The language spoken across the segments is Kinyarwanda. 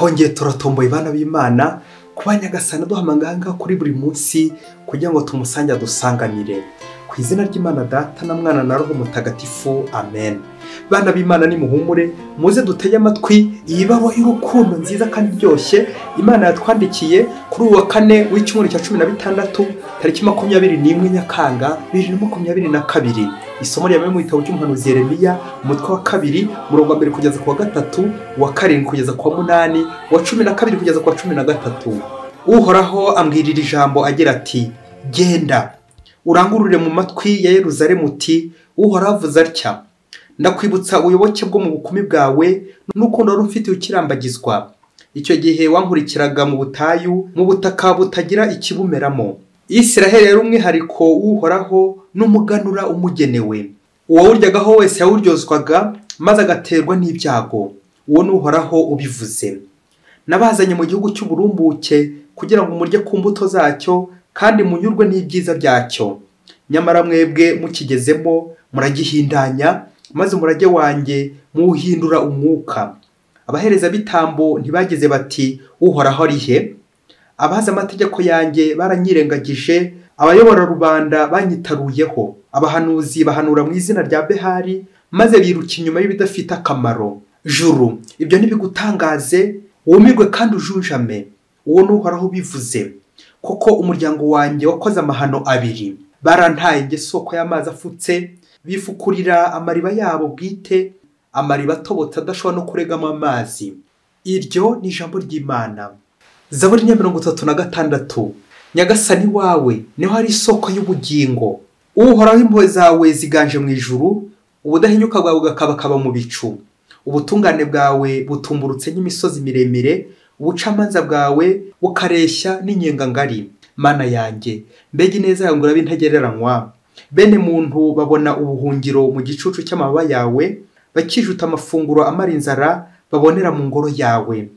Twongeye turatomboye bana b'Imana kuba Nyagasani duhamaganga kuri buri munsi kugira ngo tumusange adusanganire. Ku izina ry'Imana Data na Mwana na Roho Mutagatifu, amen. Bana b'Imana nimuhumure, muze dutege amatwi iyi baruwa y'urukundo nziza kandi iryoshye Imana yatwandikiye kuri uwa kane w'icyumweru cya 16 tariki 21 Nyakanga 2022. Isomo rya mu gitabo cy'umuhanuzi Yeremiya, umutwe wa 2, umurongo wa 1 kugeza ku wa 3, wa 7 kugeza ku wa 8, wa 12 kugeza ku wa 13. Uhoraho ambwirira ijambo agira ati: Genda urangurure mu matwi ya Yerusalemu uti Uhoraho avuze atya: Ndakwibutsa ubuyoboke bwo mu bukumi bwawe n'urukundo wari ufite ukirambagizwa. Icyo gihe wankurikiraga mu butayu, mu butaka butagira ikibumeramo. Israheli yari umwihariko w'Uhoraho n'umuganura umugenewe. Uwawuryagaho wese yawuryozwaga maze agaterwa n'ibyago. Uwo ni Uhoraho ubivuze. Nabazanye mu gihugu cy'uburumbuke kugira ngo murye ku mbuto zacyo kandi munyurwe n'ibyiza byacyo. Nyamara mwebwe mukigezemo muragihindanya, maze umurage wanjye muwuhindura umwuka. Abaherezabitambo ntibageze bati Uhoraho ari he? Abazi amategeko yanjye baranyirengagije, abayobora rubanda banyitaruyeho. Abahanuzi bahanura mu izina rya Behari, maze biruka inyuma y'ibidafite akamaro. Juru, ibyo ntibigutangaze, wumirwe kandi ujunjame. Uwo ni Uhoraho ubivuze. Koko umuryango wanjye wakoze amahano abiri. Barantaye njye soko y'amazi afutse, bifukurira amariba yabo bwite, amariba atobotse adashobora no kuregamo amazi. Iryo ni ijambo ry'Imana. Zaburi ya 36. Nyagasani wawe niho hari isoko y'ubugingo. Uhoraho impuhwe zawe ziganje mu ijuru, ubudahinyuka bwawe bugakabakaba mu bicu. Ubutungane bwawe butumburutse nk'imisozi miremire, ubucamanza bwawe bukareshya n'inyenga ngari. Mana yanjye, mbega ineza yawe ngurabe intagereranywa. Bene muntu babona ubuhungiro mu gicucu cy'amababa yawe, bakijuta amafunguro amara inzara babonera mu ngoro yawe,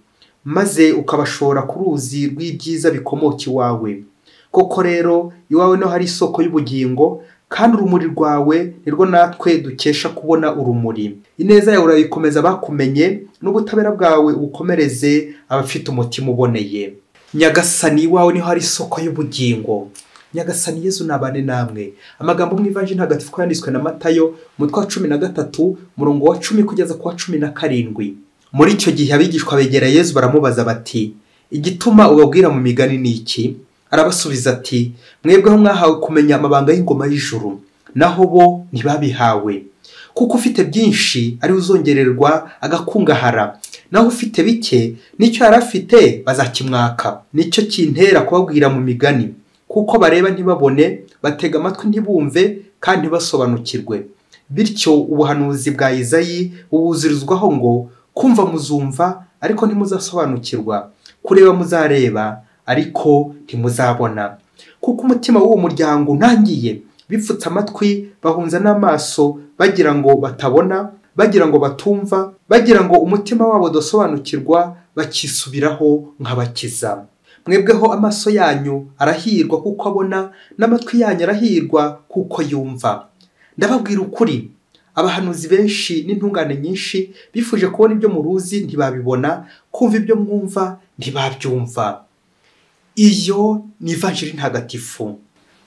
maze ukabashora ku ruzi rw'ibyiza bikomoka iwawe. Koko rero iwawe no hari isoko y'ubugingo, kandi urumuri rwawe nirwo natwe dukesha kubona urumuri. Ineza yawe urayikomeza bakumenye, n'ubutabera bwawe ubukomereze abafite umutima uboneye. Nyagasani iwawe niho hari isoko y'ubugingo. Nyagasani Yezu nabane namwe. Amagambo mu Ivanjiri ntagatifu ko yanditswe na Matayo, umutwe wa 13, umurongo wa 10 kugeza ku wa 17. Muri icyo gihe abigishwa begera Yezu baramubaza bati: Igituma ubabwira mu migani ni iki? Arabasubiza ati: Mwebweho mwahawe kumenya amabanga y'ingoma y'ijuru, naho bo ntibabihawe. Kuko ufite byinshi ari uzongererwa agakungahara, naho ufite bike nicyo yari afite bazakimwaka. Nicyo kintera kubabwira mu migani, kuko bareba ntibabone, batega amatwi ntibumve, kandi ntibasobanukirwe. Bityo ubuhanuzi bwa Izayi bubuzurizwaho ngo: Kumva muzumva ariko ntimuzasobanukirwa, kureba muzareba ariko ntimuzabona. Kuko umutima w'uwo muryango unangiye, bipfutse amatwi bahunza n'amaso, bagira ngo batabona, bagira ngo batumva, bagira ngo umutima wabo udasobanukirwa, bakisubiraho nkabakiza. Mwebweho amaso yanyu arahirwa kuko abona, n'amatwi yanyu arahirwa kuko yumva. Ndababwira ukuri, abahanuzi benshi n'intungane nyinshi bifuje kubona ibyo muruzi ntibabibona, kumva ibyo mwumva ntibabyumva. Iyo ni Ivanjiri ntagatifu.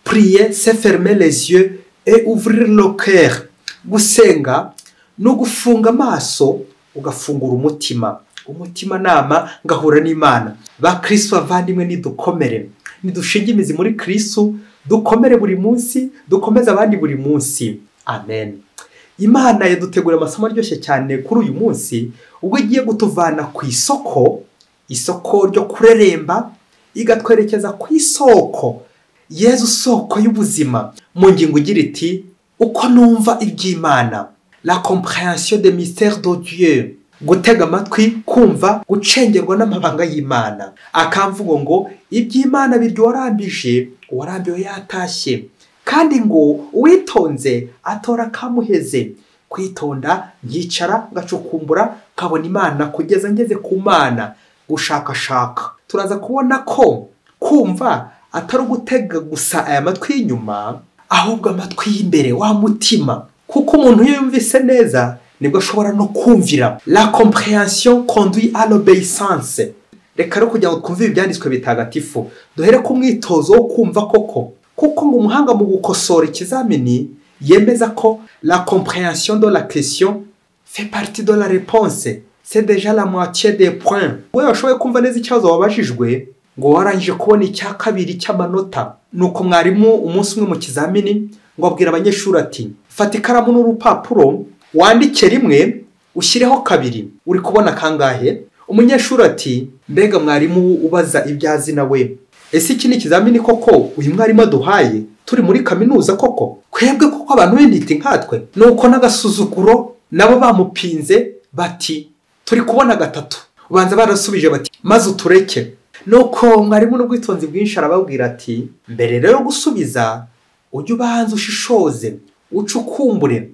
Prier, c'est fermer les yeux et ouvrir le cœur. Gusenga no gufunga amaso ugafungura umutima. Umutima nama ngahura n'Imana. Ba Kristo bavandimwe, nidukomere, nidushinge imizi muri Kristo, dukomere buri munsi, dukomeze abandi buri munsi. Amen. Imana yadutegura amasomo aryoshye cyane kuri uyu munsi, ubwo igiye gutuvana ku isoko, isoko ryo kureremba, igatwerekeza ku isoko, Yezu soko y'ubuzima. Mu ngingo igira iti: Uko numva iby'Imana, la compréhension des mystères de Dieu. Gutega amatwi, kumva, gucengerwa n'amabanga y'Imana. Akamvugo ngo iby'Imana biryo warambije, uwarambiwe yatashye. Kandi ngo uwitonze atora kamuheze. Kwitonda, nyicara ngacukumbura nkabona Imana kugeza ngeze ku Mana. Gushakashaka. Turaza kubona ko kumva atari ugutega gusa aya matwi y'inyuma, ahubwo amatwi y'imbere wa mutima. Kuko umuntu iyo yumvise neza nibwo ashobora no kumvira. La compréhension conduit à l'obéissance. Reka rero kugira ngo twumve ibyanditswe bitagatifu, duhere ku mwitozo wo kumva koko, kuko ngo umuhanga mu gukosora ikizamini yemeza ko la compréhension de la question fait partie de la réponse, c'est déjà la moitié des points. Wowe washoboye kumva neza ikibazo wabajijwe, ngo warangije kubona icya kabiri cy'amanota. Nuko mwarimu umunsi umwe mu kizamini ngo abwira abanyeshuri ati: "Fata ikaramu n'urupapuro, wandike rimwe ushyireho kabiri, uri kubona kangahe?" Umunyeshuri ati: "Mbega mwarimu ubaza ibyo azi nawe, ese iki ni ikizamini koko uyu mwarimu aduhaye turi muri kaminuza koko? Twebwe koko abantu b'intiti nkatwe?" Nuko n'agasuzuguro nabo bamupinze bati: "Turi kubona gatatu." Ubanza barasubije bati: "Maze utureke." Nuko mwarimu n'ubwitonzi bwinshi arababwira ati: "Mbere rero gusubiza, ujye ubanza ushishoze, ucukumbure,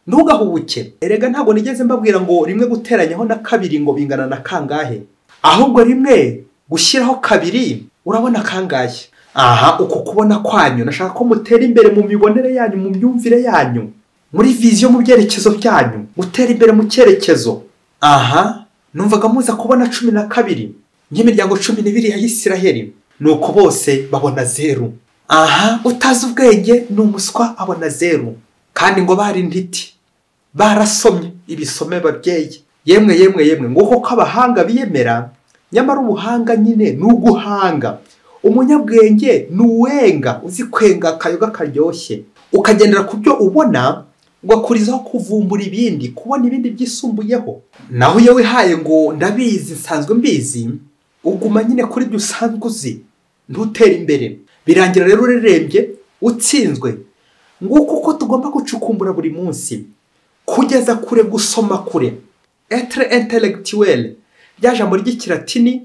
ntugahubuke. Erega ntabwo nigeze mbabwira ngo rimwe guteranyaho na kabiri ngo bingana na kangahe, ahubwo rimwe gushyiraho kabiri urabona kangahe? Aha uko kubona kwanyu, nashaka ko mutera imbere mu mibonere yanyu, mu myumvire yanyu, muri vision, mu byerekezo byanyu, gutera imbere mu cyerekezo. Aha numvaga muza kubona 12 nk'imiryango 12 ya Isiraheli." Nuko bose babona 0. Aha utazi ubwenge ni umuswa, abona 0, kandi ngo bari intiti, barasomye ibisome babyeyi. Yemwe yemwe yemwe, nguko ko abahanga biyemera, nyamara ubuhanga nyine ni uguhanga. Umunyabwenge ni uwenga, uzi kwenga akayoga karyoshye, ukagendera ku byo ubona, ugakurizaho kuvumbura ibindi, kubona ibindi byisumbuyeho. Naho iyo wihaye ngo ndabizi, nsanzwe mbizi, uguma nyine kuri ibyo usanzwe uzi, ntutere imbere. Birangira rero urerembye, utsinzwe. Nguko uko tugomba gucukumbura buri munsi, kugeza kure, gusoma kure, être intellectuel, rya jambo ry'ikilatini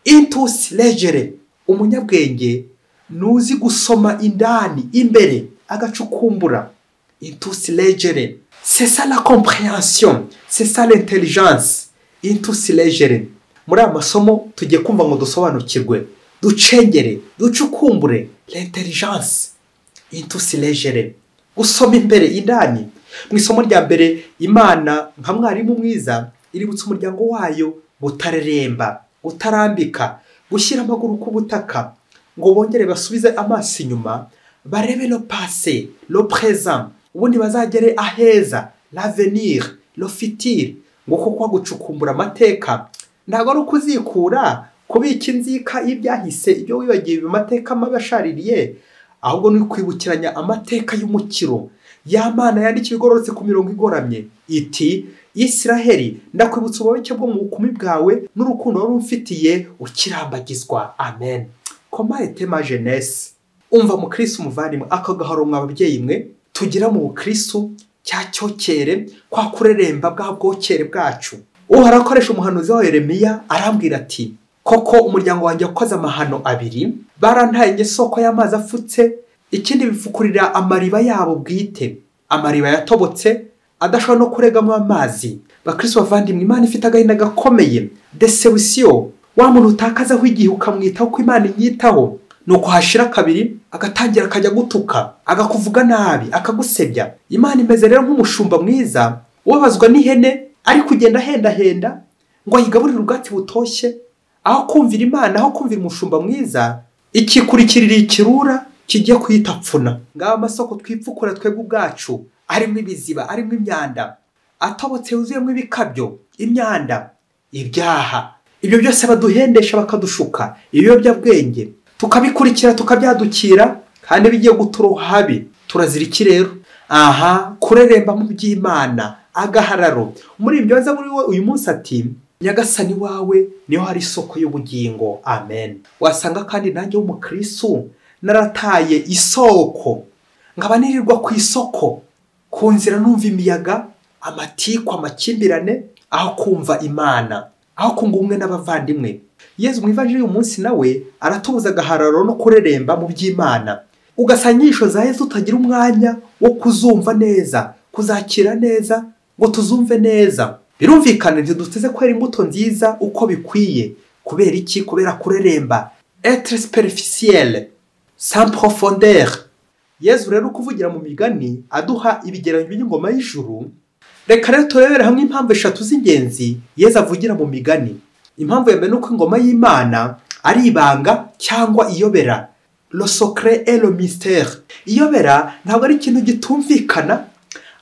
intus legere. Umunyabwenge nuzi gusoma indani, imbere, agacukumbura, intus legere. C'est ça la compréhension, c'est ça l'intelligence, intus legere. Muri aya masomo tugiye kumva ngo dusobanukirwe, ducengere, ducukumbure l'intelligence, intus legere, gusoma imbere, indani. Mu isomo rya mbere, Imana nka mwarimu mwiza iributsa umuryango wayo gutareremba, gutarambika, gushyira amaguru ku butaka, ngo bongere basubize amaso inyuma, barebe le passé, le présent, ubundi bazagere aheza, l'avenir, le futur. Ngo kuko gucukumbura amateka ntabwo ari ukuzikura, kubika inzika y'ibyahise, ibyo wibagiwe, amateka mabi ashaririye, ahubwo ni ukwibukiranya amateka y'umukiro. Ya Mana yandika ibigororotse ku mirongo igoramye iti: "Isiraheli, ndakwibutsa ububoke bwo mu bukumi bwawe n'urukundo wari umfitiye ukirambagizwa." Amen. Comment était ma jeunesse? Umva mukristo umuvandimwe, aka gahoro mwa babyeyi mwe tugira mu bukristo, cya cyokere, kwa kureremba, bwa bwokere bwacu. Uhoraho akoresha umuhanuzi wa Yeremiya arambwira ati: "Koko umuryango wanjye wakoze amahano abiri, barantaye isoko y'amazi afutse, ikindi bifukurira amariba yabo bwite, amariba yatobotse adashobora no kuregamo amazi." Bakristo bavandimwe, Imana ifite agahinda gakomeye, déception. Wa muntu utakazaho igihe ukamwitaho ko Imana inyitaho, nuko hashira kabiri agatangira akajya gutuka, agakuvuga nabi, akagusebya. Imana imeze rero nk'umushumba mwiza ubabazwa n'ihene ari kugenda ahendahenda ngo ayigaburire ubwatsi butoshye, aho kumvira Imana, aho kumvira umushumba mwiza, ikikurikirira ikirura kigiye kuyitapfuna. Ngaho amasoko twipfukura twebwe ubwacu arimo ibiziba, arimo imyanda, atobotse, yuzuyemo ibikabyo, imyanda, ibyaha, ibyo byose baduhendesha, bakadushuka ibiyobyabwenge, tukabikurikira, tukabyadukira, kandi bigiye guturoha habi. Turazira iki rero? Aha kureremba mu by'Imana, agahararo. Muri ibyo waza muri we uyu munsi ati: "Nyagasani wawe niho hari isoko y'ubugingo." Amen. Wasanga kandi nanjye w'umukristo narataye isoko, nkaba nirirwa ku isoko, ku nzira, numva imiyaga, amatiku, amakimbirane, aho kumva Imana, aho kunga ubumwe n'abavandimwe. Yezu mu ivanjiri y'uyu munsi nawe aratubuza agahararo no kureremba mu by'Imana. Ugasanga inyigisho za Yezu utagira umwanya wo kuzumva neza, kuzakira neza, ngo tuzumve neza. Birumvikana ntiduteze kwera imbuto nziza uko bikwiye. Kubera iki? Kubera kureremba, être superficiel sans profondeur. Yezu rero kuvugira mu migani aduha ibigereranyo by'ingoma y'ijuru, Reka rero turebere hamwe impamvu eshatu z'ingenzi Yezu avugira mu migani. Impamvu ya mbere ni uko ingoma y'Imana ari ibanga cyangwa iyobera, le secret et le mystère. Iyobera ntabwo ari ikintu gitumvikana,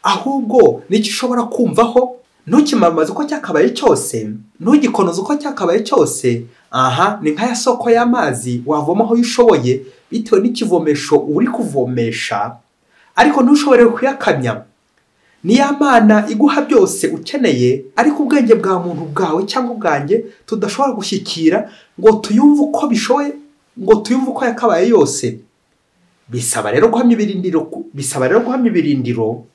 ahubwo nicyo ushobora kumvaho, ntukimamaze uko cyakabaye cyose, ntugikonoze uko cyakabaye cyose. Aha ni nka ya soko y'amazi wavomaho iyo ushoboye bitewe n'ikivomesho uri kuvomesha, ariko ntushobore kuyakamya. Ni ya Mana iguha byose ukeneye, ariko ubwenge bwa muntu bwawe cyangwa ubwanjye tudashobora gushyikira ngo tuyumve uko bishoboye, ngo tuyumve uko yakabaye yose. Bisaba rero guhamya ibirindiro,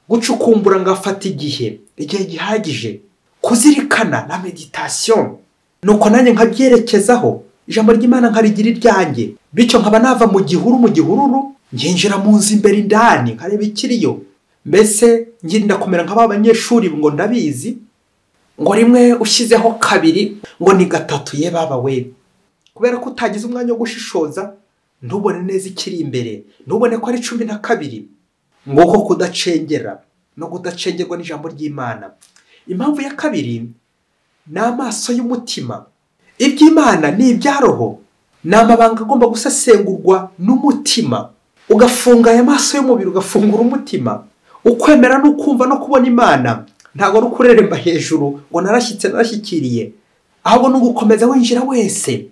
gucukumbura ngafata igihe gihagije, kuzirikana na meditation, nuko nanjye nkabyerekezaho, ijambo ry'Imana nkarigira iryanjye, bityo nkaba nava mu gihuru mu gihururu nkinjira mu nzu imbere indani nkareba ikiriyo. Mbese ngirinda kumera nk'aba banyeshuri ngo ndabizi, ngo rimwe ushyizeho kabiri ngo ni gatatu, ye baba we. Kubera ko utagize umwanya wo gushishoza, ntubone neza ikiri imbere, ntubone ko ari 12. Nguko kudacengera no kudacengerwa n'ijambo ry'Imana. Impamvu ya kabiri ni amaso y'umutima. Iby'Imana ni ibya roho, ni amabanga agomba gusesengurwa n'umutima. Ugafunga aya maso y'umubiri, ugafungura umutima. Ukwemera n'ukumva no kubona Imana ntabwo ari ukureremba hejuru ngo narashyitse narashyikiriye, ahubwo ni ugukomeza winjira wese.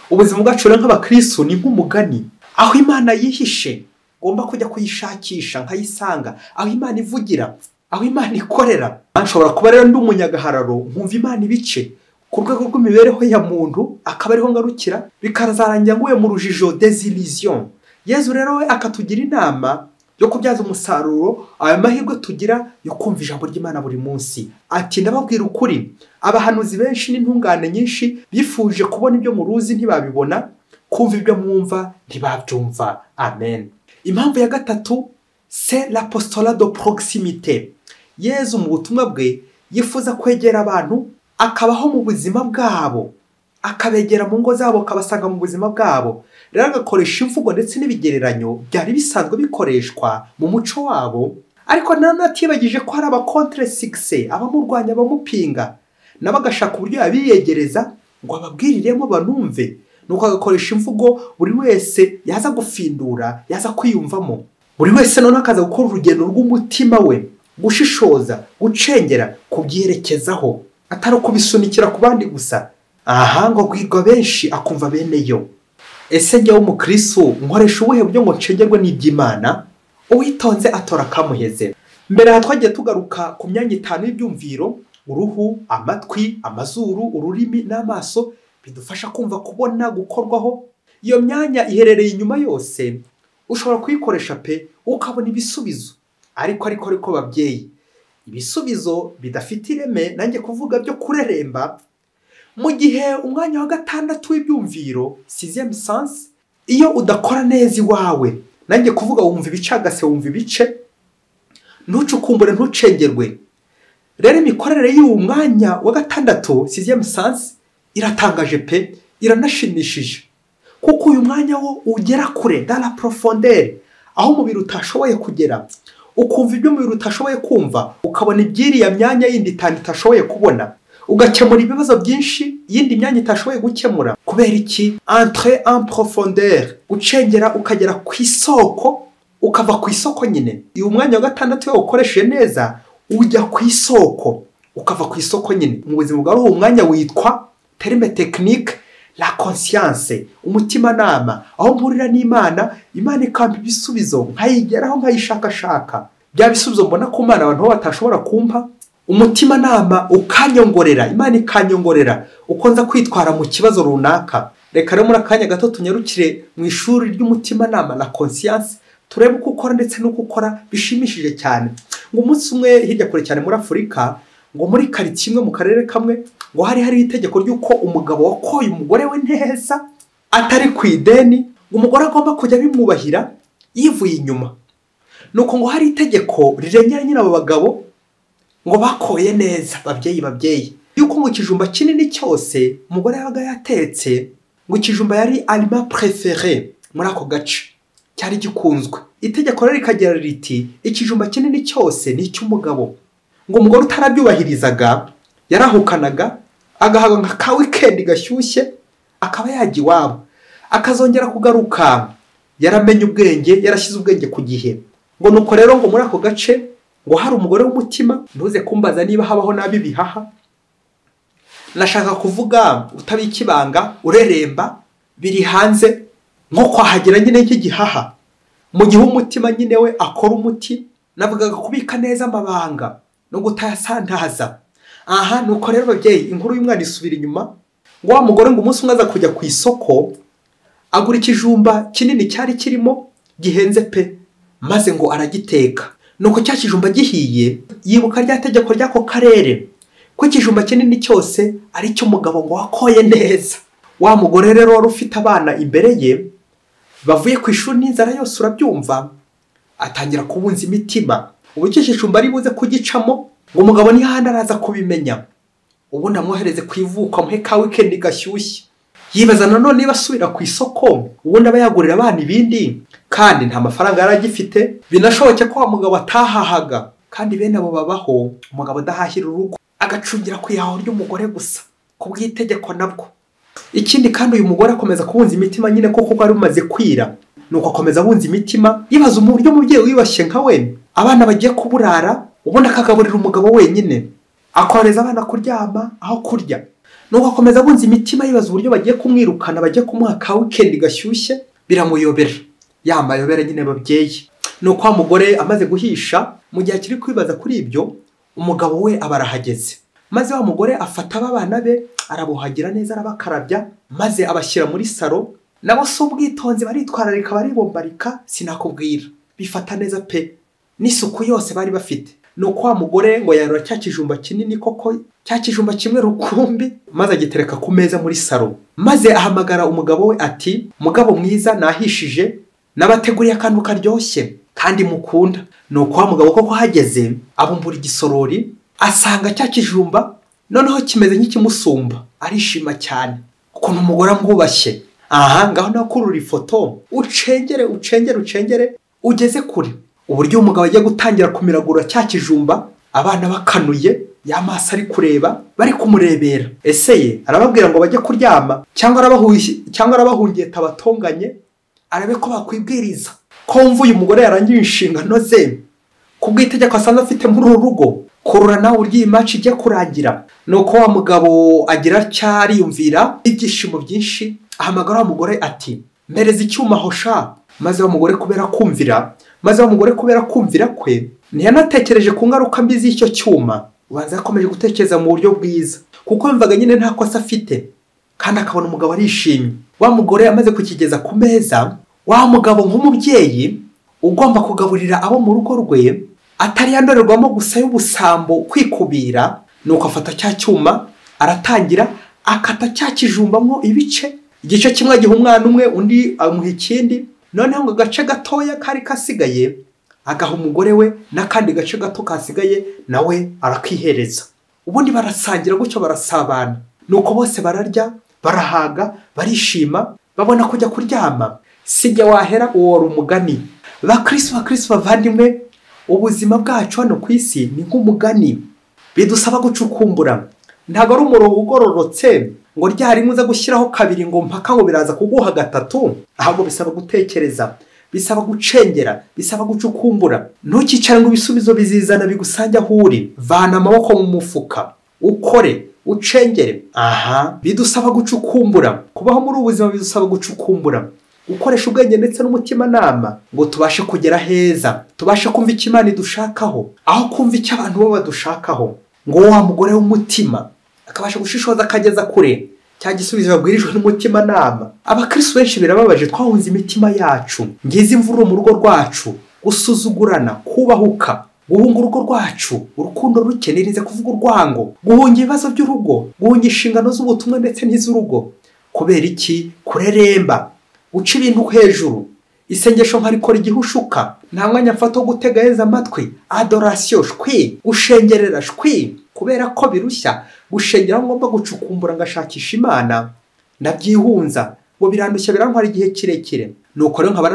Ubuzima bwacu rero nk'abakristo ni nk'umugani, aho Imana yihishe ngomba kujya kuyishakisha nkayisanga, aho Imana ivugira, aho Imana ikorera. Nshobora kuba rero ndi umunyagahararo nkumva Imana ibice ku rwego rw'imibereho ya muntu, akaba ariho ngarukira, bikazarangira nguye mu rujijo, désillusion. Yezu rero we akatugira inama yo kubyaza umusaruro aya mahirwe tugira yo kumva ijambo ry'Imana buri munsi. Ati ndababwira ukuri, abahanuzi benshi n'intungane nyinshi bifuje kubona ibyo muruzi ntibabibona, kumva ibyo mwumva ntibabyumva. Amen. Impamvu ya gatatu, c'est l'apostolat de proximité. Yezu mu butumwa bwe yifuza kwegera abantu, akabaho mu buzima bwabo, akabegera mu ngo zabo, akabasanga mu buzima bwabo. Rero agakoresha imvugo ndetse n'ibigereranyo byari bisanzwe bikoreshwa mu muco wabo, ariko nanone atibagije ko hari abakontre succès, abamurwanya, abamupinga, nabo agashaka uburyo yabiyegereza ngo ababwiriremo banumve. Nuko agakoresha imvugo buri wese yaza gufindura, yaza kwiyumvamo. Buri wese none akaza gukora urugendo rw'umutima we, gushishoza, gucengera, kubyerekezaho, atari ukubisunikira ku bandi gusa. Aha ngo gwirwa benshi akumva bene yo. Ese njyewe umukristo nkoresha ubuhe buryo ngo ncengerwe n'iby'Imana? Uwitonze atora kamuheze. Mbere aha twagiye tugaruka ku myanya 5 y'ibyumviro: uruhu, amatwi, amazuru, ururimi n'amaso, bidufasha kumva, kubona, gukorwaho. Iyo myanya iherereye inyuma yose, ushobora kuyikoresha pe ukabona ibisubizo. Ariko babyeyi, ibisubizo bidafite ireme, nanjye kuvuga byo kureremba. Mu gihe umwanya wa gatandatu w'ibyumviro, sixième sens, iyo udakora neza iwawe, nanjye kuvuga wumva ibicagase, wumva ibice, ntucukumbure, ntucengerwe. Rero imikorere y'uwo mwanya wa gatandatu, sixième sens, iratangaje pe, iranashimishije, kuko uyu mwanya wo ugera kure, dans la profondeur, aho umubiri utashoboye kugera, ukumva ibyo umubiri utashoboye kumva, ukabona ibyiriya myanya yindi 5 itashoboye kubona, ugakemura ibibazo byinshi yindi myanya itashoboye gukemura. Kubera iki? Entrer en profondeur, gucengera ukagera ku isoko, ukava ku isoko nyine. Uyu mwanya wa gatandatu iyo ukoresheje neza, ujya ku isoko, ukava ku isoko nyine. Mu buzima bwawe uwo mwanya witwa terme technique la conscience, umutimanama, aho mpurira n'Imana, Imana ikampa ibisubizo nkayigeraho, nkayishakashaka. Bya bisubizo mbona ku Mana abantu batashobora kumpa, umutimanama ukanyongorera, Imana ikanyongorera uko nza kwitwara mu kibazo runaka. Reka rero muri akanya gato tunyarukire mu ishuri ry'umutimanama la conscience, turebe uko ukora ndetse n'uko ukora bishimishije cyane. Ngo umunsi umwe hirya kure cyane muri Afurika, ngo muri quartier imwe mu karere kamwe, ngo hari itegeko ry'uko umugabo wakoye umugore we neza atari ku ideni, ngo umugore agomba kujya bimwubahira yivuye inyuma. Nuko ngo hari itegeko rirengera nyine abo bagabo ngo bakoye neza, babyeyi, yuko ngo ikijumba kinini cyose umugore yabaga yatetse, ngo ikijumba yari aliment préféré muri ako gace, cyari gikunzwe. Itegeko rero rikagira riti ikijumba kinini cyose ni icy'umugabo. Ngo umugore utarabyubahirizaga yarahukanaga, agahaga nka ka wikendi gashyushye, akaba yajya iwabo, akazongera kugaruka yaramenye ubwenge, yarashyize ubwenge ku gihe. Ngo nuko rero ngo muri ako gace ngo hari umugore w'umutima, ntuze kumbaza niba habaho nabi bihaha, nashaka kuvuga utabika ibanga, ureremba biri hanze nko kwahagera nyine nk'igihaha. Mu gihe umutima nyine we akora umuti, navugaga kubika neza amabanga no gutayasandaza. Aha nuko rero babyeyi, inkuru y'umwana isubira inyuma. Ngo wa mugore ngo umunsi umwe aza kujya ku isoko, agura ikijumba kinini cyari kirimo gihenze pe, maze ngo aragiteka. Nuko cya kijumba gihiye, yibuka rya tegeko ry'ako karere ko ikijumba kinini cyose ari cyo umugabo ngo wakoye neza. Wa mugore rero wari ufite abana imbere ye bavuye ku ishuri n'inzara yose urabyumva, atangira kubunza imitima ubu icyo kijumba ari buze kugicamo, ngo umugabo ni hahandi araza kubimenya, ubundi amwohereze ku ivuko amuhe ka wikendi gashyushye. Yibaza nanone niba asubira ku isoko ubundi aba yagurira abana ibindi, kandi nta mafaranga yari agifite. Binashoboke ko wa mugabo atahahaga, kandi bene abo babaho, umugabo adahahira urugo, agacungira ku ihaho ry'umugore gusa ku bw'itegeko nabwo. Ikindi kandi uyu mugore akomeza kubunza imitima nyine kuko bwari bumaze kwira. Nuko akomeza abunza imitima, yibaza uburyo umubyeyi wiyubashye nka we abana bagiye kuburara, ubundi akagaburira umugabo wenyine, akohereza abana kuryama aho kurya. Nuko akomeza abunza imitima yibaza uburyo bagiye kumwirukana, bagiye kumuha ka wikendi gashyushye, biramuyobera ya mayobera nyine babyeyi. Nuko wa mugore amaze guhisha, mu gihe akiri kwibaza kuri ibyo, umugabo we aba arahageze. Maze wa mugore afata abana be, arabuhagira neza, arabakarabya, maze abashyira muri saro. Nabo si ubwitonzi, baritwararika, baribombarika, sinakubwira, bifata neza pe, n'isuku yose bari bafite. Nuko wa mugore ngo yarura cya kijumba kinini koko, cya kijumba kimwe rukumbi, maze agitereka ku meza muri saro. Maze ahamagara umugabo we ati: "Mugabo mwiza, nahishije, nabateguriye akantu karyoshye kandi mukunda." Nuko wa mugabo koko ahageze, abumbura igisorori, asanga cya kijumba noneho kimeze nk'ikimusumba, arishima cyane ukuntu umugore amwubashye. Aha ngaho nakurura ifoto, ucengere ucengere ucengere ugeze kure, uburyo umugabo agiye gutangira kumiragura cya kijumba, abana bakanuye y'amaso ari kureba, bari kumurebera. Ese ye arababwira ngo bajye kuryama, cyangwa arabahungeta abatonganye, arabe ko bakwibwiriza ko wumva uyu mugore yarangiye inshingano ze ku bw'itegeko asanzwe afite muri uru rugo. Kurura nawe urya iyi match ijya kurangira. Nuko wa mugabo agira atya, ariyumvira ibyishimo byinshi, ahamagara wa mugore ati: "Mpereza icyuma hosha." Maze wa mugore kubera kumvira, maze wa mugore kubera kumvira kwe, ntiyanatekereje ku ngaruka mbi z'icyo cyuma. Ubanza yakomeje gutekereza mu buryo bwiza, kuko yumvaga nyine nta kosa afite, kandi akabona umugabo arishimye. Wa mugore amaze kukigeza ku meza, wa mugabo nk'umubyeyi ugomba kugaburira abo mu rugo rwe, atari yandorerwamo gusa y'ubusambo kwikubira, nuko afata cya cyuma aratangira akata cya kijumbamo ibice. Igice kimwe agiha umwana umwe, undi amuha ikindi. Noneho ngo agace gatoya kari kasigaye agaha umugore we, n'akandi gace gato kasigaye nawe arakihereza. Ubundi barasangira gutyo, barasabana. Nuko bose bararya, barahaga, barishima, babona kujya kuryama. Sijya wahera uwo wari umugani. Bakristo bakristo bavandimwe, ubuzima bwacu hano ku isi ni nk'umugani, bidusaba gucukumbura. Ntabwo ari umurongo ugororotse ngo ryari uza gushyiraho kabiri ngo mpaka ngo biraza kuguha gatatu, ahubwo bisaba gutekereza, bisaba gucengera, bisaba gucukumbura. Ntukicare ngo ibisubizo bizizana bigusange aho uri. Vana amaboko mu mufuka, ukore, ucengere. Aha bidusaba gucukumbura. Kubaho muri ubu buzima bidusaba gucukumbura, gukoresha ubwenge ndetse n'umutimanama, ngo tubashe kugera heza, tubashe kumva icyo Imana idushakaho, aho kumva icyo abantu bo badushakaho. Ngo wa mugore w'umutima akabasha gushishoza akageza kure cya gisubizo babwirijwe n'umutimanama. Abakristo benshi birababaje, twahunze imitima yacu. Ngize imvururu mu rugo rwacu, gusuzugurana, kubahuka, guhunga urugo rwacu, urukundo ruke, nirinze kuvuga urwango, guhunga ibibazo by'urugo, guhunga inshingano z'ubutumwa ndetse n'iz'urugo. Kubera iki? Kureremba, guca ibintu hejuru. Isengesho nkarikora igihe ushuka, nta mwanya mfata wo gutega heza amatwi, adorasiyo shwi, gushengerera shwi, kubera ko birushya gushengera aho ngomba gucukumbura ngashakisha Imana, ndabyihunza ngo birandushya, birantwara igihe kirekire. Nuko rero nkaba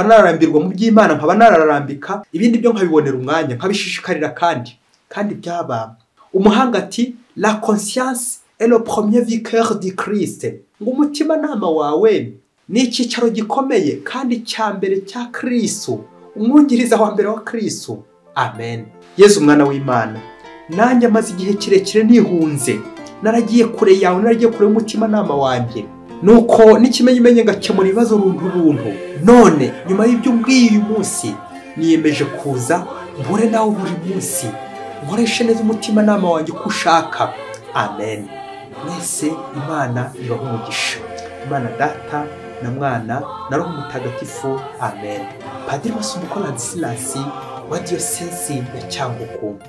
nararambirwa mu by'Imana, nkaba nararambika ibindi byo nkabibonera umwanya, nkabishishikarira. Kandi Kandi byaba umuhanga ati la conscience est le premier vicaire du Christ, ngo umutimanama wawe ni icyicaro gikomeye kandi cya mbere cya Kristo, umwungiriza wa mbere wa Kristo. Amen. Yezu mwana w'Imana, nanjye amaze igihe kirekire nihunze, naragiye kure yawe, naragiye kure y'umutimanama wanjye, nuko n'ikimenyimenyi ngakemura ibibazo runtu runtu. None nyuma y'ibyo mbwiye uyu munsi, niyemeje kuza mpure nawe buri munsi, nkoreshe neza umutimanama wanjye uko ushaka. Amen. Mwese Imana ibahe umugisha. Imana Data na Mwana na Roho Mutagatifu. Amen. Padiri Masumbuko Ladislas wa Diyosezi ya Cyangugu.